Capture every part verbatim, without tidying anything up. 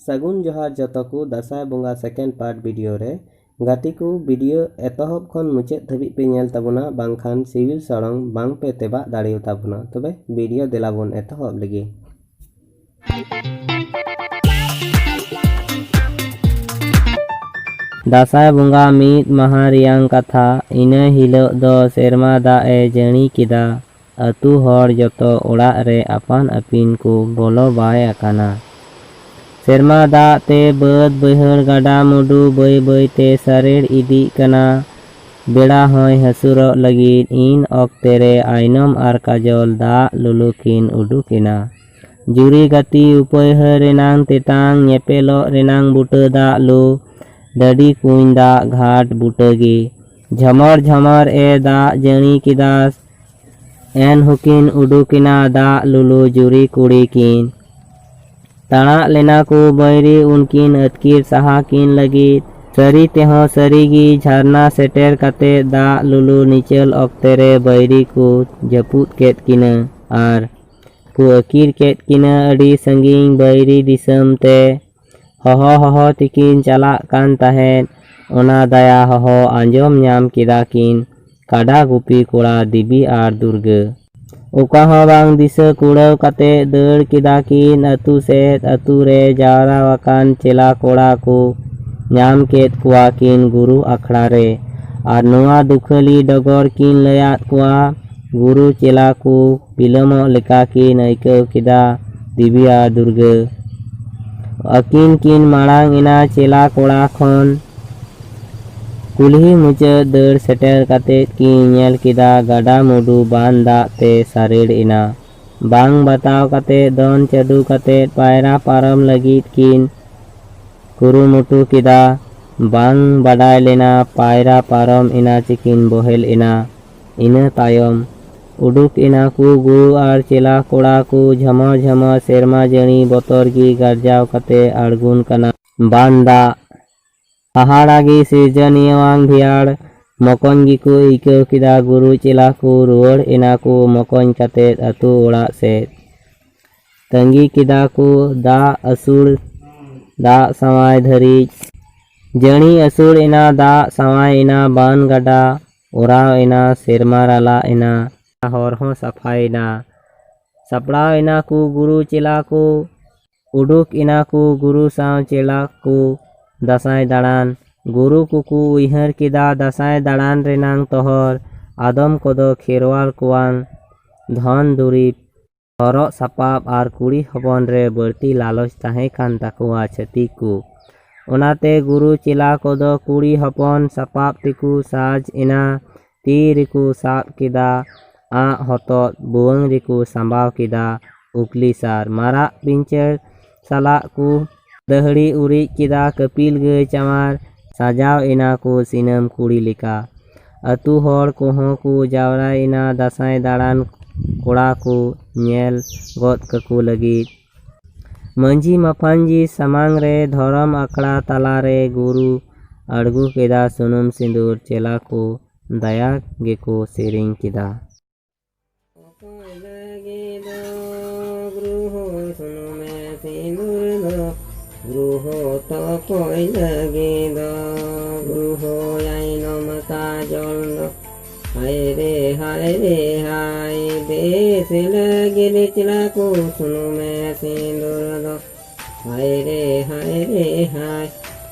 ᱥᱟᱹᱜᱩᱱ ᱡᱚᱦᱟᱨ ᱡᱚᱛᱚ ᱠᱚ ᱫᱟᱸᱥᱟᱭ ᱵᱚᱸᱜᱟ second part video ᱨᱮ᱾ ᱜᱟᱛᱮ ᱠᱚ, video ᱮᱛᱚᱦᱚᱵ ᱠᱷᱚᱱ ᱢᱩᱪᱟᱹᱫ ᱫᱷᱟᱹᱵᱤᱡ ᱯᱮ ᱧᱮᱞ ᱛᱟᱵᱚᱱᱟ, ᱵᱟᱝᱠᱷᱟᱱ ᱥᱤᱵᱤᱞ ᱥᱚᱲᱚᱢ ᱵᱟᱝ ᱯᱮ ᱛᱮᱵᱟᱜ ᱫᱟᱲᱮᱭᱟ ᱛᱟᱵᱚᱱᱟ᱾ ᱛᱚᱵᱮ video ᱫᱮᱞᱟ ᱵᱚᱱ ᱮᱛᱚᱦᱚᱵ ᱞᱮᱜᱮ᱾ ᱫᱟᱸᱥᱟᱭ ᱵᱚᱸᱜᱟ ᱢᱤᱫ ᱢᱟᱦᱟ ᱨᱮᱭᱟᱝ ᱠᱟᱛᱷᱟ᱾ ᱤᱱᱟᱹ ᱦᱤᱞᱳᱜ ᱫᱚ ᱥᱮᱨᱢᱟ ᱫᱟᱜ ᱮ ᱡᱟᱹᱲᱤ ᱠᱮᱫᱟ᱾ ᱟᱹᱛᱩ ᱦᱚᱲ ᱡᱚᱛᱚ ᱚᱲᱟᱜ ᱨᱮ ᱟᱯᱟᱱ ᱟᱹᱯᱤᱱ ᱠᱚ ᱵᱚᱞᱚ ᱵᱟᱭ ᱟᱠᱟᱱᱟ᱾ ᱥᱮᱨᱢᱟ ᱫᱟᱜ ᱛᱮ ᱵᱟᱹᱫᱽ ᱵᱟᱹᱭᱦᱟᱹᱲ ᱜᱟᱰᱟ ᱢᱩᱰᱩ ᱵᱟᱹᱭ ᱵᱟᱹᱭ ᱛᱮ ᱥᱟᱨᱮᱲ ᱤᱫᱤᱜ ᱠᱟᱱᱟ᱾ ᱵᱮᱲᱟ ᱦᱚᱸᱭ ᱦᱟᱹᱥᱩᱨᱚᱜ ᱞᱟᱹᱜᱤᱫ᱾ ᱤᱱ ᱚᱠᱛᱮ ᱨᱮ ᱟᱭᱱᱚᱢ ᱟᱨ ᱠᱟᱡᱚᱞ ᱫᱟᱜ ᱞᱩᱞᱩ ᱠᱤᱱ ᱩᱰᱩᱠ ᱮᱱᱟ᱾ ᱡᱩᱨᱤ ᱜᱟᱛᱮ ᱩᱯᱟᱹᱭᱦᱟᱹ ᱨᱮᱱᱟᱝ ᱛᱮᱛᱟᱝ ᱧᱮᱯᱮᱞᱚᱜ ᱨᱮᱱᱟᱝ ᱵᱩᱴᱟᱹ ᱫᱟᱜ ᱞᱩ, ᱰᱟᱹᱰᱤ ᱠᱩᱧ ᱫᱟᱜ ᱜᱷᱟᱴ ᱵᱩᱴᱟᱹ ᱜᱮ᱾ ᱡᱷᱟᱢᱚᱨ ᱡᱷᱟᱢᱚᱨ ᱮ ᱫᱟᱜ ᱡᱟᱹᱲᱤ ᱠᱮᱫᱟ᱾ ᱮᱱ ᱦᱚᱸᱠᱤᱱ ᱩᱰᱩᱠ ᱮᱱᱟ ᱫᱟᱜ ᱞᱩᱞᱩ ᱡᱩᱨᱤ ᱠᱩᱲᱤ ᱠᱤᱱ᱾ ᱛᱟᱲᱟᱜ ᱞᱮᱱᱟ ᱠᱚ ᱵᱟᱹᱭᱨᱤ ᱩᱱᱠᱤᱱ ᱟᱹᱛᱠᱤᱨ ᱥᱟᱦᱟ ᱠᱤᱱ ᱞᱟᱹᱜᱤᱫ᱾ ᱥᱟᱹᱨᱤ ᱛᱮᱦᱚᱸ ᱥᱟᱹᱨᱤ ᱜᱮ ᱡᱷᱟᱨᱱᱟ ᱥᱮᱴᱮᱨ ᱠᱟᱛᱮ ᱫᱟᱜ ᱞᱩᱞᱩ ᱱᱤᱪᱟᱹᱞ ᱚᱠᱛᱮ ᱨᱮ ᱵᱟᱹᱭᱨᱤ ᱠᱚ ᱡᱟᱹᱯᱩᱫ ᱠᱮᱫ ᱠᱤᱱᱟᱹ ᱟᱨ ᱠᱚ ᱟᱹᱠᱤᱨ ᱠᱮᱫ ᱠᱤᱱᱟᱹ ᱟᱹᱰᱤ ᱥᱟᱺᱜᱤᱧ ᱵᱟᱹᱭᱨᱤ ᱫᱤᱥᱚᱢ ᱛᱮ᱾ ᱦᱚᱦᱚ ᱦᱚᱦᱚ ᱛᱮᱠᱤᱱ ᱪᱟᱞᱟᱜ ᱠᱟᱱ ᱛᱟᱦᱮᱸᱫ᱾ ᱚᱱᱟ ᱫᱟᱭᱟ ᱦᱚᱦᱚ ᱟᱸᱡᱚᱢ ᱧᱟᱢ ᱠᱮᱫᱟ ᱠᱤᱱ ᱠᱟᱰᱟ ᱜᱩᱯᱤ ᱠᱚᱲᱟ ᱫᱮᱵᱤ ᱟᱨ ᱫᱩᱨᱜᱟᱹ᱾ ᱚᱠᱟ ᱦᱚᱸ ᱵᱟᱝ ᱫᱤᱥᱟᱹ ᱠᱩᱲᱟᱹᱣ ᱠᱟᱛᱮ ᱫᱟᱹᱲ ᱠᱮᱫᱟ ᱠᱤᱱ ᱟᱹᱛᱩ ᱥᱮᱫ᱾ ᱟᱹᱛᱩ ᱨᱮ ᱡᱟᱣᱨᱟ ᱟᱠᱟᱱ ᱪᱮᱞᱟ ᱠᱚᱲᱟ ᱠᱚ ᱧᱟᱢ ᱠᱮᱫ ᱠᱚᱣᱟ ᱠᱤᱱ ᱜᱩᱨᱩ ᱟᱠᱷᱲᱟ ᱨᱮ ᱟᱨ ᱱᱚᱣᱟ ᱫᱩᱠᱷᱟᱹᱞᱤ ᱰᱚᱜᱚᱨ ᱠᱤᱱ ᱞᱟᱹᱭᱟᱫ ᱠᱚᱣᱟ᱾ ᱜᱩᱨᱩ ᱪᱮᱞᱟ ᱠᱚ ᱵᱤᱞᱚᱢᱚᱜ ᱞᱮᱠᱟ ᱠᱤᱱ ᱟᱹᱭᱠᱟᱹᱣ ᱠᱮᱫᱟ ᱫᱮᱵᱤ ᱟᱨ ᱫᱩᱨᱜᱟᱹ᱾ ᱟᱹᱠᱤᱱ ᱠᱤᱱ ᱢᱟᱲᱟᱝ ᱮᱱᱟ ᱪᱮᱞᱟ ᱠᱚᱲᱟ ᱠᱷᱚᱱ᱾ ᱠᱩᱞᱦᱤ ᱢᱩᱪᱟᱹᱫ ᱫᱟᱹᱲ ᱥᱮᱴᱮᱨ ᱠᱟᱛᱮ ᱠᱤᱱ ᱧᱮᱞ ᱠᱮᱫᱟ ᱜᱟᱰᱟ ᱢᱩᱰᱩ ᱵᱟᱱ ᱫᱟᱜ ᱛᱮ ᱥᱟᱨᱮᱲ ᱮᱱᱟ᱾ ᱵᱟᱝ ᱵᱟᱛᱟᱣ ᱠᱟᱛᱮ ᱫᱚᱱ ᱪᱟᱹᱰᱩ ᱠᱟᱛᱮ ᱯᱟᱭᱨᱟ ᱯᱟᱨᱚᱢ ᱞᱟᱹᱜᱤᱫ ᱠᱤᱱ ᱠᱩᱨᱩᱢᱩᱴᱩ ᱠᱮᱫᱟ᱾ ᱵᱟᱝ ᱵᱟᱰᱟᱭ ᱞᱮᱱᱟ ᱯᱟᱭᱨᱟ ᱯᱟᱨᱚᱢ ᱮᱱᱟ ᱪᱤᱠᱤᱱ ᱵᱚᱦᱮᱞ ᱮᱱᱟ᱾ ᱤᱱᱟᱹ ᱛᱟᱭᱚᱢ ᱩᱰᱩᱠ ᱮᱱᱟ ᱠᱚ ᱜᱩᱨᱩ ᱟᱨ ᱪᱮᱞᱟ ᱠᱚᱲᱟ ᱠᱚ ᱡᱷᱟᱢᱟ ᱡᱷᱟᱢᱟ ᱥᱮᱨᱢᱟ ᱡᱟᱹᱲᱤ ᱵᱚᱛᱚᱨ ᱜᱮ ᱜᱟᱨᱡᱟᱣ ᱠᱟᱛᱮ ᱟᱬᱜᱩᱱ ᱠᱟᱱᱟ ᱵᱟᱱ ᱫᱟᱜ᱾ ᱦᱟᱦᱟᱲᱟ ᱜᱮ ᱥᱤᱨᱡᱚᱱᱤᱭᱟᱹᱣᱟᱝ ᱵᱷᱤᱭᱟᱲ᱾ ᱢᱚᱠᱚᱧ ᱜᱮᱠᱚ ᱟᱹᱭᱠᱟᱹᱣ ᱠᱮᱫᱟ ᱜᱩᱨᱩ ᱪᱮᱞᱟ ᱠᱚ ᱨᱩᱣᱟᱹᱲ ᱮᱱᱟ ᱠᱚ ᱢᱚᱠᱚᱧ ᱠᱟᱛᱮ ᱟᱹᱛᱩ ᱚᱲᱟᱜ ᱥᱮᱫ᱾ ᱛᱟᱺᱜᱤ ᱠᱮᱫᱟ ᱠᱚ ᱫᱟᱜ ᱟᱹᱥᱩᱲ ᱫᱟᱜ ᱥᱟᱶᱟᱭ ᱫᱷᱟᱹᱨᱤᱡ᱾ ᱡᱟᱹᱲᱤ ᱟᱹᱥᱩᱲ ᱮᱱᱟ, ᱫᱟᱜ ᱥᱟᱶᱟᱭ ᱮᱱᱟ, ᱵᱟᱱ ᱜᱟᱰᱟ ᱚᱨᱟᱣ ᱮᱱᱟ, ᱥᱮᱨᱢᱟ ᱨᱟᱞᱟᱜ ᱮᱱᱟ, ᱦᱚᱨ ᱦᱚᱸ ᱥᱟᱯᱷᱟᱭᱮᱱᱟ᱾ ᱥᱟᱯᱲᱟᱣ ᱮᱱᱟ ᱠᱚ ᱜᱩᱨᱩ ᱪᱮᱞᱟ ᱠᱚ, ᱩᱰᱩᱠ ᱮᱱᱟ ᱠᱚ ᱜᱩᱨᱩ ᱥᱟᱶ ᱪᱮᱞᱟ ᱠᱚ ᱫᱟᱸᱥᱟᱭ ᱫᱟᱬᱟᱱ᱾ ᱜᱩᱨᱩ ᱠᱚᱠᱚ ᱩᱭᱦᱟᱹᱨ ᱠᱮᱫᱟ ᱫᱟᱸᱥᱟᱭ ᱫᱟᱬᱟᱱ ᱨᱮᱱᱟᱝ ᱛᱚᱦᱚᱨ, ᱟᱫᱚᱢ ᱠᱚᱫᱚ ᱠᱷᱮᱨᱣᱟᱞ ᱠᱚᱣᱟᱝ ᱫᱷᱚᱱ ᱫᱩᱨᱤᱵᱽ, ᱦᱚᱨᱚᱜ ᱥᱟᱯᱟᱵ ᱟᱨ ᱠᱩᱲᱤ ᱦᱚᱯᱚᱱ ᱨᱮ ᱵᱟᱹᱲᱛᱤ ᱞᱟᱞᱚᱪ ᱛᱟᱦᱮᱸ ᱠᱟᱱ ᱛᱟᱠᱚᱣᱟ ᱪᱷᱟᱹᱛᱤᱠ ᱠᱚ᱾ ᱚᱱᱟᱛᱮ ᱜᱩᱨᱩ ᱪᱮᱞᱟ ᱠᱚᱫᱚ ᱠᱩᱲᱤ ᱦᱚᱯᱚᱱ ᱥᱟᱯᱟᱵ ᱛᱮᱠᱚ ᱥᱟᱡᱽ ᱮᱱᱟ, ᱛᱤ ᱨᱮᱠᱚ ᱥᱟᱵ ᱠᱮᱫᱟ ᱟᱸᱜ ᱦᱚᱛᱚᱫ, ᱵᱷᱩᱣᱟᱹᱝ ᱨᱮᱠᱚ ᱥᱟᱢᱵᱟᱣ ᱠᱮᱫᱟ ᱩᱠᱞᱤ ᱥᱟᱨ, ᱢᱟᱨᱟᱜ ᱯᱤᱧᱪᱟᱹᱨ ᱥᱟᱞᱟᱜ ᱠᱚ ᱫᱟᱹᱦᱲᱤ ᱩᱨᱤᱡ ᱠᱮᱫᱟ ᱠᱟᱹᱯᱤᱞ ᱜᱟᱹᱭ ᱪᱟᱶᱟᱨ, ᱥᱟᱡᱟᱣ ᱮᱱᱟ ᱠᱚ ᱥᱤᱱᱟᱹᱢ ᱠᱩᱲᱤ ᱞᱮᱠᱟ᱾ ᱟᱹᱛᱩ ᱦᱚᱲ ᱠᱚᱦᱚᱸ ᱠᱚ ᱡᱟᱣᱨᱟᱭᱮᱱᱟ ᱫᱟᱸᱥᱟᱭ ᱫᱟᱬᱟᱱ ᱠᱚᱲᱟ ᱠᱚ ᱧᱮᱞ ᱜᱚᱫ ᱠᱟᱠᱚ ᱞᱟᱹᱜᱤᱫ᱾ ᱢᱟᱹᱡᱷᱤ ᱢᱟᱯᱷᱟᱱᱡᱤ ᱥᱟᱢᱟᱝ ᱨᱮ ᱫᱷᱚᱨᱚᱢ ᱟᱠᱷᱲᱟ ᱛᱟᱞᱟᱨᱮ ᱜᱩᱨᱩ ᱟᱬᱜᱚ ᱠᱮᱫᱟ ᱥᱩᱱᱩᱢ ᱥᱤᱸᱫᱩᱨ, ᱪᱮᱞᱟ ᱠᱚ ᱫᱟᱭᱟ ᱜᱮᱠᱚ ᱥᱮᱨᱮᱧ ᱠᱮᱫᱟ᱾ ᱚᱠᱚᱭ ᱞᱟᱹᱜᱤᱫ ᱫᱚ ᱜᱩᱨᱩ ᱦᱚᱸ ᱥᱩᱱᱩᱢᱮ ᱥᱤᱸᱫᱩᱨ ᱫᱚ, ᱜᱩᱨᱩ ᱦᱚᱸ ᱛᱚᱠᱚᱭ ᱞᱟᱹᱜᱤᱫ ᱫᱚ, ᱜᱩᱨᱩ ᱦᱚᱸ ᱟᱭᱱᱚᱢ ᱠᱟᱡᱚᱞ ᱫᱚ, ᱦᱟᱭ ᱨᱮ ᱦᱟᱭ ᱨᱮ ᱦᱟᱭ, ᱵᱮᱥ ᱞᱟᱹᱜᱤᱫ ᱪᱮᱞᱟ ᱠᱚ ᱥᱩᱱᱩᱢᱮ ᱥᱤᱸᱫᱩᱨ ᱫᱚ, ᱦᱟᱭ ᱨᱮ ᱦᱟᱭ ᱨᱮ ᱦᱟᱭ,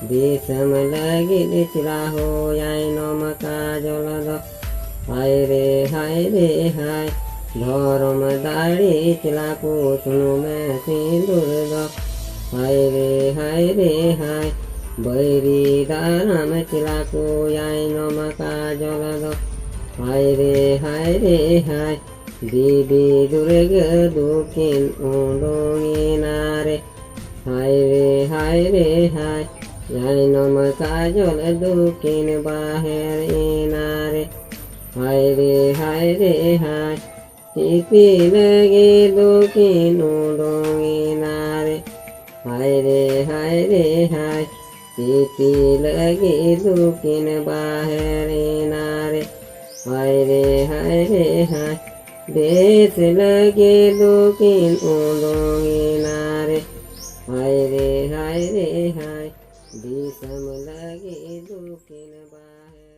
ᱫᱤᱥᱚᱢ ᱞᱟᱹᱜᱤᱫ ᱪᱮᱞᱟ ᱦᱚᱸ ᱟᱭᱱᱚᱢ ᱠᱟᱡᱚᱞ ᱫᱚ, ᱦᱟᱭ ᱨᱮ ᱦᱟᱭ ᱨᱮ ᱦᱟᱭ, ᱫᱷᱚᱨᱚᱢ ᱫᱟᱲᱮ ᱪᱮᱞᱟ ᱠᱚ ᱥᱩᱱᱩᱢᱮ ᱥᱤᱸᱫᱩᱨ ᱫᱚ, ᱦᱟᱭ ᱨᱮ ᱦᱟᱭ ᱨᱮ ᱦᱟᱭ, ᱵᱟᱹᱭᱨᱤ ᱫᱟᱨᱟᱢ ᱪᱮᱞᱟ ᱠᱚ ᱟᱭᱱᱚᱢ ᱠᱟᱡᱚᱞ ᱫᱚ, ᱦᱟᱭ ᱨᱮ ᱦᱟᱭ ᱨᱮ ᱦᱟᱭ, ᱫᱮᱵᱤ ᱫᱩᱨᱜᱟᱹ ᱫᱩᱠᱤᱱ ᱩᱰᱩᱝ ᱮᱱᱟ ᱨᱮ, ᱦᱟᱭ ᱨᱮ ᱦᱟᱭ ᱨᱮ ᱦᱟᱭ, ᱟᱭᱱᱚᱢ ᱠᱟᱡᱚᱞ ᱫᱩᱠᱤᱱ ᱵᱟᱦᱮᱨ ᱮᱱᱟ ᱨᱮ, ᱦᱟᱭ ᱨᱮ ᱦᱟᱭ ᱨᱮ ᱦᱟᱭ, ᱪᱤᱛᱤ ᱞᱟᱹᱜᱤᱫ ᱫᱩᱠᱤᱱ ᱩᱰᱩᱝ ᱮᱱᱟ ᱨᱮ, ᱦᱟᱭ ᱨᱮ ᱦᱟᱭ ᱨᱮ ᱦᱟᱭ, ᱪᱤᱛᱤ ᱞᱟᱹᱜᱤᱫ ᱫᱩᱠᱤᱱ ᱵᱟᱦᱮᱨ ᱮᱱᱟ ᱨᱮ, ᱦᱟᱭ ᱨᱮ ᱦᱟᱭ ᱨᱮ ᱦᱟᱭ, ᱵᱮᱥ ᱞᱟᱹᱜᱤᱫ ᱫᱩᱠᱤᱱ ᱩᱰᱩᱝ ᱮᱱᱟ ᱨᱮ, ᱦᱟᱭ ᱨᱮ ᱦᱟᱭ᱾ ᱦᱟᱭ ᱨᱮ ᱦᱟᱭ, ᱫᱤᱥᱚᱢ ᱞᱟᱹᱜᱤᱫ ᱫᱩᱠᱤᱱ ᱵᱟᱦᱮ᱾